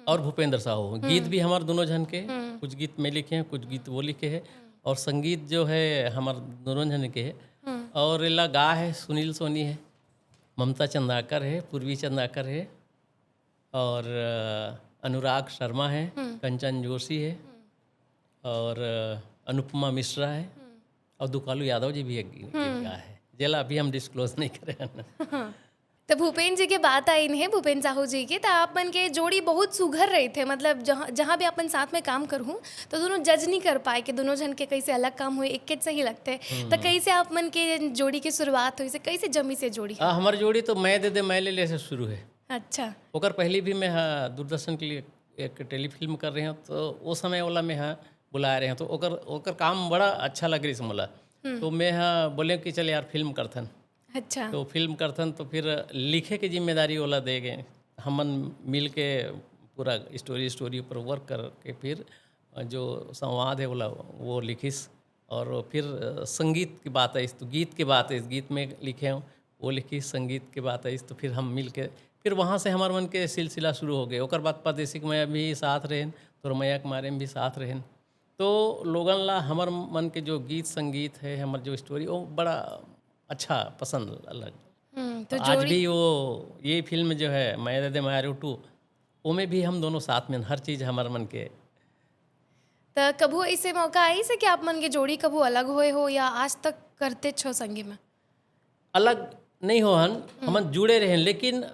और भूपेंद्र साहू, गीत भी हमार दोनों जन के, कुछ गीत मैं लिखे हैं, कुछ गीत वो लिखे हैं। और संगीत जो है हमार दोनों जन के है। और एला गा है सुनील सोनी है, ममता चंदाकर है, पूर्वी चंदाकर है और अ, अनुराग शर्मा है, कंचन जोशी है और अ, अनुपमा मिश्रा है और दुकालू यादव जी भी एक गीत गा है, जेला अभी हम डिस्क्लोज नहीं करे हैं। तो भूपेन जी के बात आइन है, भूपेन साहू जी के, तो आप मन के जोड़ी बहुत सुघर रहिथे, मतलब जहाँ जहाँ भी अपन साथ में काम करहूँ तो दोनों जज नहीं कर पाए कि दोनों जन के कैसे अलग काम हुए, एक के सही लगते। तो कैसे आप मन के जोड़ी की शुरुआत हुई से, कैसे जमी से जोड़ी? आ, हमार जोड़ी तो मैं दे दे मैं ले ले से शुरू है। अच्छा। ओकर पहले भी मैं हा दूरदर्शन के लिए एक टेलीफिल्म कर रहे हैं, तो वो समय वाला में हा बुला रहे हैं, तो ओकर ओकर काम बड़ा अच्छा लग रही से मोला। तो मैं हा बोले कि चल यार फिल्म करथन। अच्छा। तो फिल्म करथन तो फिर लिखे के जिम्मेदारी ओला दे गए। हमन मिल के पूरा स्टोरी स्टोरी पर वर्क करके फिर जो संवाद है ओला वो लिखिस। और फिर संगीत की बात आइस तो गीत की बात आइस, गीत में लिखे हूँ, वो लिखिस, संगीत की बात आइस तो फिर हम मिल के फिर वहाँ से हमार मन के सिलसिला शुरू हो गए। ओकर बाद परदेसी के मया भी साथ रहेन, तोर मया के मारे में भी साथ रहेन। तो लोगन ला हमर मन के जो गीत संगीत है, हमर जो स्टोरी, वो बड़ा अच्छा पसंद लग। हम्म, तो आज भी वो ये फिल्म जो है मैं दे दे मारू टू, ओमे भी हम दोनों साथ में हर चीज हमार मन के। तो कभू ऐसे मौका आइस है कि आप मन के जोड़ी कभू अलग होए हो या आज तक करते छो संगे में? अलग नहीं हो हन, हमन जुड़े रहेन, लेकिन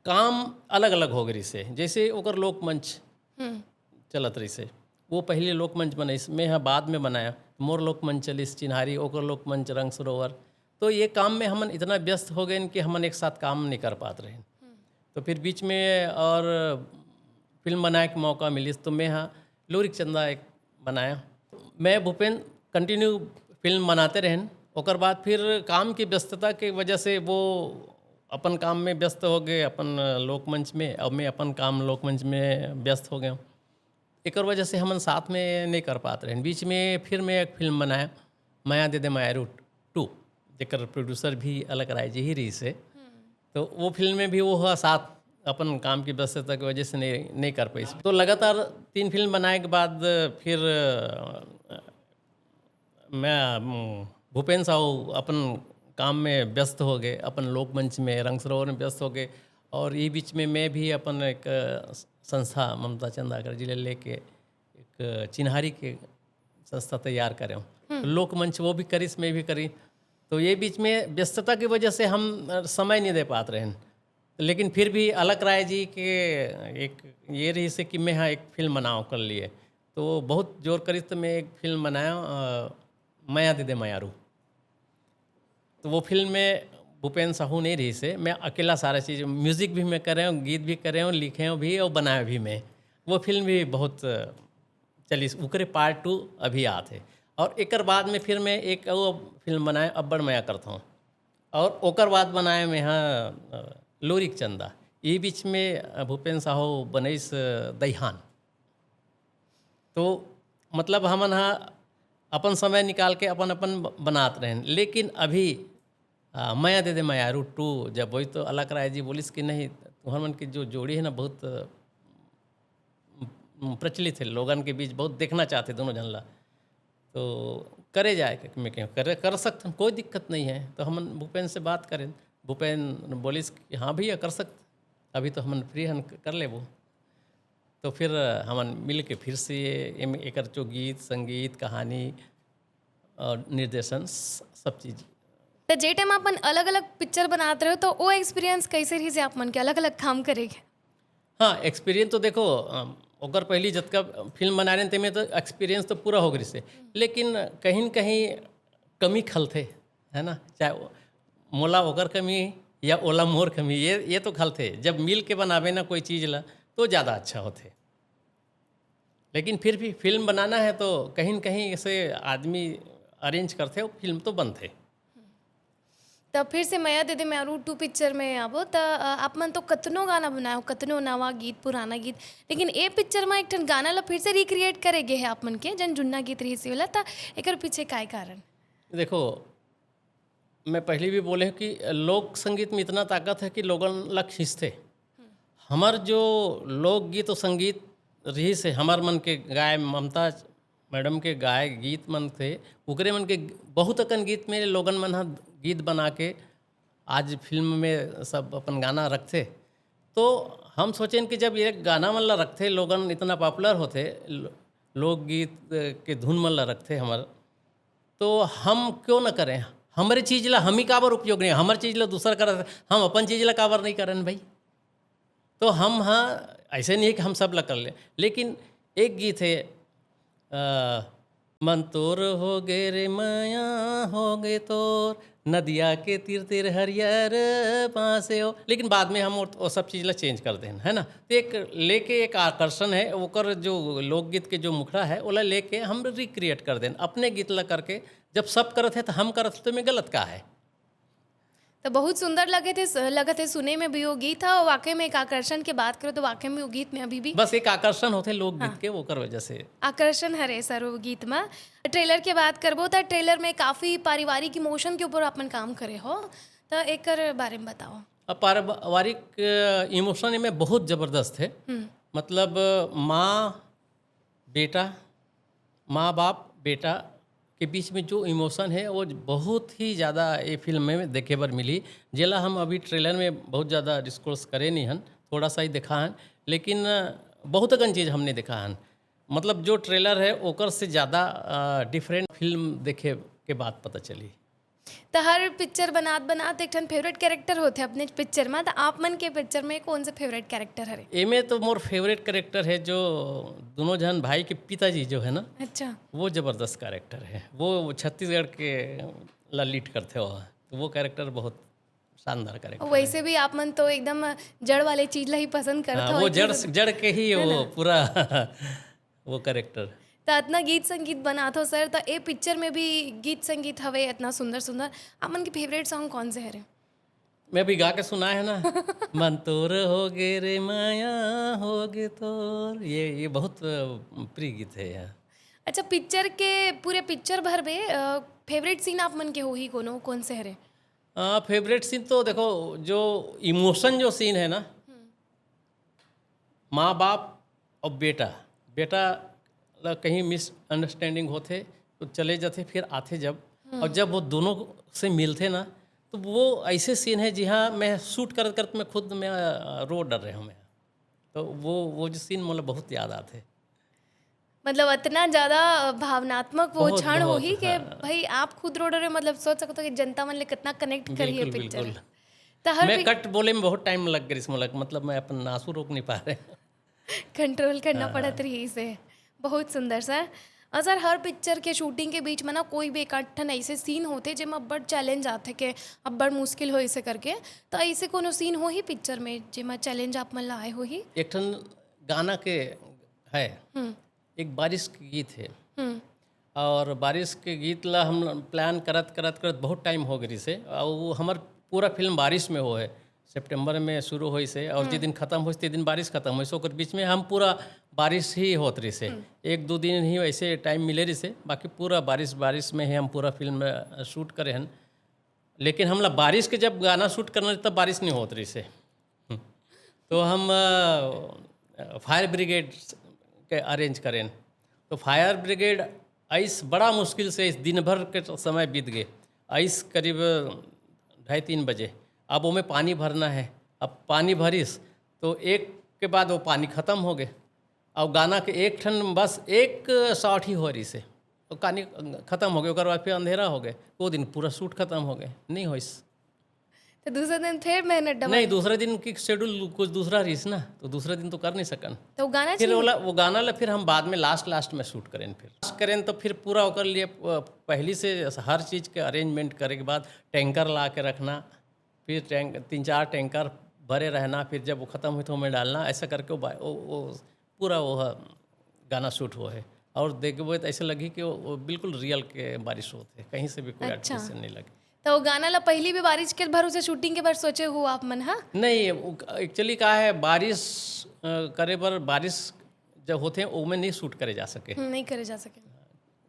काम अलग अलग हो गई से। जैसे ओकर लोकमंच हम्म। चलत रही से, वो पहले लोकमंच बनइस, मैं हा बाद में बनाया। मोर लोकमंच चलिस चिन्हारी, ओकर लोकमंच रंग सरोवर। तो ये काम में हमन इतना व्यस्त हो गए कि हमन एक साथ काम नहीं कर पात रहे। तो फिर बीच में और फिल्म बनाए के मौका मिलिस, तो मैं हा लोरिक चंदा एक बनाया। मैं भूपेन कंटिन्यू फिल्म बनाते रहेन। ओकर बाद फिर काम की व्यस्तता के वजह से वो अपन काम में व्यस्त हो गए, अपन लोकमंच में, और मैं अपन काम लोकमंच में व्यस्त हो गया। एकर वजह से हमन साथ में नहीं कर पात रहेन। बीच में फिर मैं एक फिल्म बनाया, मया दे दे मारू टू, जेकर प्रोड्यूसर भी अलग राय जी ही रही से। तो वो फिल्म में भी वो हुआ साथ अपन काम की व्यस्तता की वजह से नहीं नहीं कर पाइस। तो लगातार तीन फिल्म बनाए के बाद फिर अ, मैं उम, भूपेन साहू अपन काम में व्यस्त हो गए, अपन लोकमंच में रंग सरोवर में व्यस्त हो गए। और ये बीच में मैं भी अपन एक अ, संस्था ममता चंदाकर जी ले लेके एक चिन्हारी के संस्था तैयार करे हूँ। तो लोकमंच वो भी करिस, मैं भी करी। तो ये बीच में व्यस्तता की वजह से हम अ, समय नहीं दे पात रहेन। लेकिन फिर भी अलक राय जी के एक ये रही से कि मैं हाँ एक फिल्म बनाओ कर लिए, तो वो बहुत जोर करिस तो मैं एक फिल्म बनाया अ, मया दे दे मयारू। तो वो फिल्म में भूपेन साहू नहीं रही से, मैं अकेला सारा चीज़, म्यूज़िक भी मैं करे हूँ, गीत भी करे हूँ, लिखे हूँ भी और बनाया भी मैं। वो फिल्म भी बहुत अ, चलिस, उकरे पार्ट टू अभी आत है। और एकर बाद में फिर मैं एक वो फिल्म बनाए अब्बड़ मया करता हूँ। और ओकर बाद बनाए मैं हाँ अ, लोरिक चंदा। ये बीच में अ, भूपेन साहू बनइस अ, दईहान। तो मतलब हमन हा अपन समय निकाल के अपन अपन ब- बनात रहेन। लेकिन अभी आ, मया दे दे मयारू टू जब वही तो अलक राय जी बोलिस कि नहीं, तुम्हार मन के जो जोड़ी है ना बहुत अ, प्रचलित है, लोगन के बीच बहुत देखना चाहते दोनों जन ला। तो करे जाए के मैं कहें कर कर सकथन, कोई दिक्कत नहीं है। तो हमन भूपेन से बात करें, भूपेन बोलिस कि हाँ भैया कर सकते, अभी तो हमन फ्री हन, कर लेबो। तो फिर हमन मिल के फिर से ये एम- एकर जो गीत संगीत कहानी और निर्देशन स- सब चीज़। तो जे टाइम अपन अलग अलग पिक्चर बनात रहे हो तो वो एक्सपीरियंस कैसे रही से आप मन के अलग अलग काम करे के? हाँ, एक्सपीरियंस तो देखो अम, ओकर पहली जतका फिल्म बना रहे थे मैं तो एक्सपीरियंस तो पूरा हो गई से, लेकिन कहीं न कहीं कमी खलथे, है ना? चाहे वो- मोला ओकर कमी या ओला मोर खमी, ये ये तो खलथे। जब मिल के बनाबे ना कोई चीज़ ला, तो ज़्यादा अच्छा होथे। लेकिन फिर भी फिल्म बनाना है तो कहीं न कहीं से आदमी अरेंज करथे, वो फिल्म तो बनथे। तब फिर से मया दे दे म्यारू टू पिक्चर में आबो त अ, आप मन तो कतनो गाना बनाए हो, कतनो नवा गीत, पुराना गीत, लेकिन ए पिक्चर में एक ठन गाना ला फिर से रिक्रिएट करे गे हे आप मन के, जन जुन्ना गीत रहिस हे वाला, त एकर पीछे काय कारण? देखो, मैं पहले भी बोले हूँ कि लोक संगीत में इतना ताकत है कि लोगन ला खींचथे। हमर जो लोकगीत और संगीत रहिस हे, हमर मन के गाय, ममता मैडम के गाय गीत मन थे, ओकरे मन के बहुत अकन गीत में लोगन मन ह गीत बना के आज फिल्म में सब अपन गाना रखथे। तो हम सोचेन कि जब ये गाना मन ला रखथे, लोगन इतना पॉपुलर होथे, लो-, लोकगीत के धुन मन ला रखथे हमर, तो हम क्यों न करें? हमरे चीज़ ला हम ही काबर उपयोग नहीं, हमर चीज़ ला दूसर करत, हम अपन चीज़ ला काबर नहीं करें भाई? तो हम, हाँ, ऐसे नहीं है कि हम सब ला कर लें, लेकिन एक गीत है, अ, "मन तोर हो गे रे, मया हो गे तोर, नदिया के तीर तीर हरियर बाँसे हो।" लेकिन बाद में हम वो, वो सब चीज़ ला चेंज कर देन, है ना? तो एक लेके एक आकर्षण है, ओकर जो लोकगीत के जो मुखड़ा है, ओला लेके हम रिक्रिएट कर देन, अपने गीत ला करके। जब सब करत है तो हम करत है, तो में गलत का है? तो बहुत सुंदर लगे थे, लगत हे सुने में भी वो गीत ह, वाकई में एक आकर्षण के बात करो तो वाकई में वो गीत में अभी भी बस एक आकर्षण होथे लोकगीत हाँ। के, ओकर वजह से। आकर्षण हरे सर वो गीत में। ट्रेलर के बात करबो त ट्रेलर में काफ़ी पारिवारिक इमोशन के ऊपर अपन काम करे हो, त एकर बारे में बताओ। अब पारिवारिक इमोशन में बहुत ज़बरदस्त है। हम्म। मतलब माँ बेटा, माँ बाप बेटा के बीच में जो इमोशन है वो बहुत ही ज़्यादा ये फिल्म में देखे बर मिली, जेला हम अभी ट्रेलर में बहुत ज़्यादा डिस्कस करे नहीं हन, थोड़ा सा ही देखा हन, लेकिन बहुत अकन चीज़ हमने देखा हन। मतलब जो ट्रेलर है ओकर से ज़्यादा डिफरेंट फिल्म देखे के बाद पता चली। त हर पिक्चर बनात बनात एक ठन फेवरेट कैरेक्टर होथे अपने पिक्चर में, त आप मन के पिक्चर में कौन से फेवरेट कैरेक्टर हरे? एमे तो मोर फेवरेट कैरेक्टर है जो दोनों जन भाई के पिताजी जो है ना, अच्छा। वो जबरदस्त कैरेक्टर है। वो छत्तीसगढ़ के ला लीड करथे हो, तो वो कैरेक्टर बहुत शानदार कैरेक्टर है। वैसे भी आप मन तो एकदम जड़ वाले चीज ला ही पसंद करते हाँ, हो वो कि जड़ मतलब जड़ के ही है वो ना? पूरा वो कैरेक्टर। त इतना गीत संगीत बनात हो सर, त ए पिक्चर में भी गीत संगीत हवे इतना सुंदर सुंदर, आप मन के फेवरेट सॉन्ग कौन से हरे? मैं अभी गा के सुनाए है ना, मन तोर हो गे रे, माया हो गे तोर, ये ये बहुत अ, प्रिय गीत है यार। अच्छा, पिक्चर के पूरे पिक्चर भर में फेवरेट सीन आप मन के होही कोनो, कौन से हरे? फेवरेट सीन तो देखो, जो इमोशन जो सीन है ना, माँ बाप और बेटा, बेटा ला कहीं मिसअंडरस्टैंडिंग होथे तो चले जाथे, फिर आथे जब, और जब वो दोनों से मिलथे ना, तो वो ऐसे सीन है जिहाँ मैं शूट करत करत मैं खुद मैं अ, रो डर रहे हूँ मैं। तो वो वो जो सीन मोला बहुत याद आथे। मतलब इतना ज्यादा भावनात्मक वो बहुत, क्षण बहुत, होही कि हाँ। भाई आप खुद रो डरे, मतलब सोच सकते हो कि जनता मन ले कितना कनेक्ट करिए बिल्कुल, पिक्चर। बिल्कुल। तो हर मैं पिक- कट बोले में बहुत टाइम लग गई मोला, मतलब मैं अपन आंसू रोक नहीं पा रहे। कंट्रोल करना पड़त रही इसे। बहुत सुंदर सर। और सर, हर पिक्चर के शूटिंग के बीच में ना कोई भी एक आध ठन ऐसे सीन होथे जेमा बड़ चैलेंज आथे के अब बड़ मुश्किल हो इसे करके, तो ऐसे कोनो सीन होही पिक्चर में जेमा चैलेंज आप मन ला आए होही? एक ठन गाना के है, हम्म। एक बारिश के गीत है, हम्म। और बारिश के गीत ला हम प्लान करत करत करत बहुत टाइम हो गई से, और वो हमार पूरा फिल्म बारिश में हो है। सितंबर में शुरू होइस हे और जे दिन खतम होइस ते दिन बारिश खतम होइस, ओकर बीच में हम पूरा बारिश ही होत रहिस हे। एक दो दिन ही वैसे टाइम मिले रहिस हे, बाकी पूरा बारिश, बारिश में ही हम पूरा फिल्म शूट करे हन। लेकिन हमला बारिश के जब गाना शूट करना रहिस तब बारिश नहीं होत रहिस हे। तो हम फायर ब्रिगेड के अरेंज करेन। तो फायर ब्रिगेड आइस, बड़ा मुश्किल से इस दिन भर के समय बीत गए। आइस करीब ढाई तीन बजे। अब ओमे पानी भरना है। अब पानी भरिस तो एक के बाद वो पानी खतम हो गए। और गाना के एक ठन बस एक शॉट ही हो रहिस हे, तो कहानी खतम हो गए। ओकर बाद फिर अंधेरा हो गए, वो दिन पूरा शूट खतम हो गए, नहीं होइस। तो दूसरे दिन फिर मेहनत डबल। नहीं, दूसरे दिन की शेड्यूल कुछ दूसरा रहिस ना, तो दूसरे दिन तो कर नहीं सकन। तो गाना फिर चाहिए। ओला, वो गाना ला फिर हम बाद में लास्ट, लास्ट में शूट करें। फिर लास्ट करें तो फिर पूरा ओकर लिए अ, पहली से हर चीज़ के अरेंजमेंट करे के बाद टैंकर ला के रखना, फिर टैंक तीन चार टैंकर भरे रहना, फिर जब वो खतम होई तो ओमे डालना, ऐसा करके वो बा- वो, वो पूरा वो ह-, गाना शूट हुआ है। और देखबे तो ऐसे लगी कि वो, वो बिल्कुल रियल के बारिश होत हे, कहीं से भी कोई अच्छा। आर्टिफिशियल नहीं लगे। तो वो गाना ला पहली भी बारिश के भरोसे शूटिंग के बर सोचे हो आप मन, हाँ? नहीं, एक्चुअली का है, बारिश अ, करे बर, बारिश जब होते हैं ओमे नहीं शूट करे जा सके। हम्म, नहीं करे जा सके।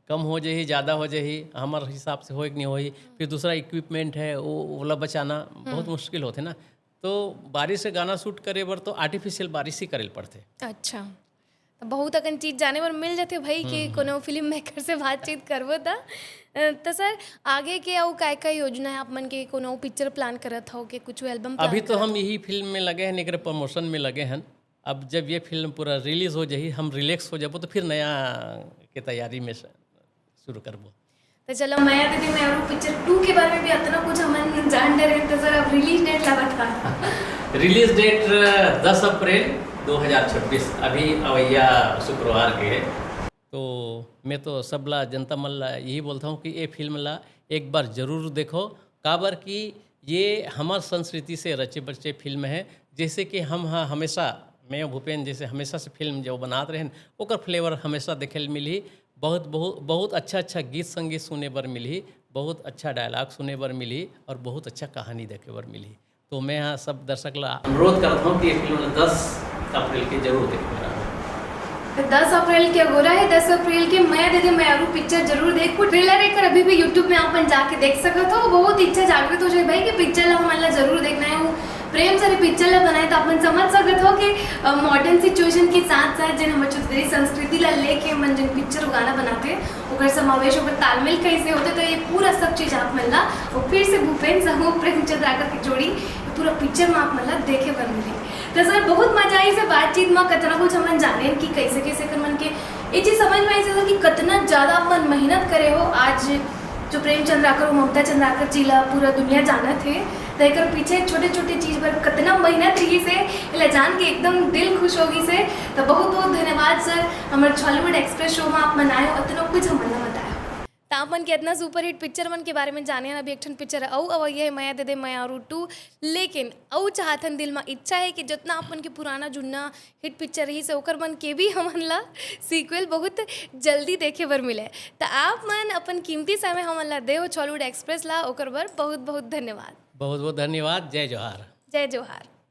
कम हो जाही, ज़्यादा हो जाही, हमारे हिसाब से होए कि नहीं होही, फिर दूसरा इक्विपमेंट है वो, ओला बचाना बहुत मुश्किल होते ना। तो बारिश से गाना शूट करे बर तो आर्टिफिशियल बारिश ही करे ल पड़ते। अच्छा, तो बहुत अकन चीज जाने बर मिल जाते भाई कि कोनो फिल्म मेकर से बातचीत करबो त। अ, तो सर, आगे के अउ काय काय योजना है आप मन के? कोनो पिक्चर प्लान करत हो कि कुछ एल्बम अभी तो हम यही फिल्म में लगे हैं, एक प्रमोशन में लगे हैं। अब जब ये फिल्म पूरा रिलीज हो जाही, हम रिलैक्स हो जाबो, तो फिर नया के तैयारी में श- शुरू करबो। तो चलो, मया दे दे मयारू पिक्चर टू के बारे में भी इतना कुछ हमन जान डरे, तो सर, अब रिलीज डेट ला बता। रिलीज डेट दस अप्रैल दो हज़ार छब्बीस, अभी अवैया शुक्रवार के है। तो मैं तो सबला, जनता मन ला यही बोलता हूँ कि ये फिल्म ला एक बार जरूर देखो, काबर कि ये हमार संस्कृति से रचे बचे फिल्म है। जैसे कि हम ह-, हमेशा, मैं भूपेन जैसे हमेशा से फिल्म जो बनात रहेन, ओकर फ्लेवर हमेशा देखे ल मिलही। बहुत, बहुत, बहुत अच्छा अच्छा गीत संगीत सुने बर मिलही, बहुत अच्छा डायलॉग सुने बर मिलही और बहुत अच्छा कहानी देखे बर मिलही। तो मैं यहाँ सब दर्शक ला अनुरोध करता हूँ कि ये फिल्म दस अप्रैल के जरूर देखे। तो दस अप्रैल के अगोरा है, दस अप्रैल के मया दे दे मयारू पिक्चर जरूर देखो। ट्रेलर एक अभी भी यूट्यूब में आप मन जाके देख सकत हो। बहुत इच्छा जागृत हो जाए भाई कि पिक्चर ला हमन ला जरूर देखना है। वो प्रेम सर पिक्चर ला बनाए तो आप मन समझ सकत हो कि मॉडर्न सिचुएशन के साथ साथ जिन हमर छत्तीसगढ़ी संस्कृति ला लेके मन जिन पिक्चर गाना बनाते, ओकर समावेश, ओकर तालमेल कैसे होते, तो ये पूरा सब चीज आप मन ला वो फिर से भूपेन साहू प्रेमचंद राकर की जोड़ी ये पूरा पिक्चर में आप मन ला देखे बर मिली। तो सर, बहुत मजा आई से बातचीत में, कतना कुछ हमन जाने कि कैसे कैसे कर मन के ये चीज समझ में आई सर कि कतना ज्यादा आप मन मेहनत करे हो। आज जो प्रेमचंद राकर और ममता चंद्राकर जी ला पूरा दुनिया जानत हे, तो एकर पीछे छोटे छोटे चीज पर कतना मेहनत रही से, एला जान के एकदम दिल खुश हो गई से। तो बहुत बहुत धन्यवाद सर, हमर छॉलीवुड एक्सप्रेस शो में आप मन आए हो, इतना कुछ हमन ला बताया। तो आप मन के इतना सुपरहिट पिक्चर मन के बारे में जाने हन। अभी एक ठन पिक्चर अउ अवैया है, मया दे दे मयारू टू, लेकिन अउ चाहत हन, दिल में इच्छा है कि जितना आप मन के पुराना जुन्ना हिट पिक्चर रही से ओकर मन के भी हमन ला सीक्वल बहुत जल्दी देखे बर मिले। तो आप मन अपन कीमती समय हमन ला देव छॉलीवुड एक्सप्रेस ला, ओकर बर बहुत बहुत धन्यवाद। बहुत बहुत धन्यवाद। जय जोहार। जय जोहार।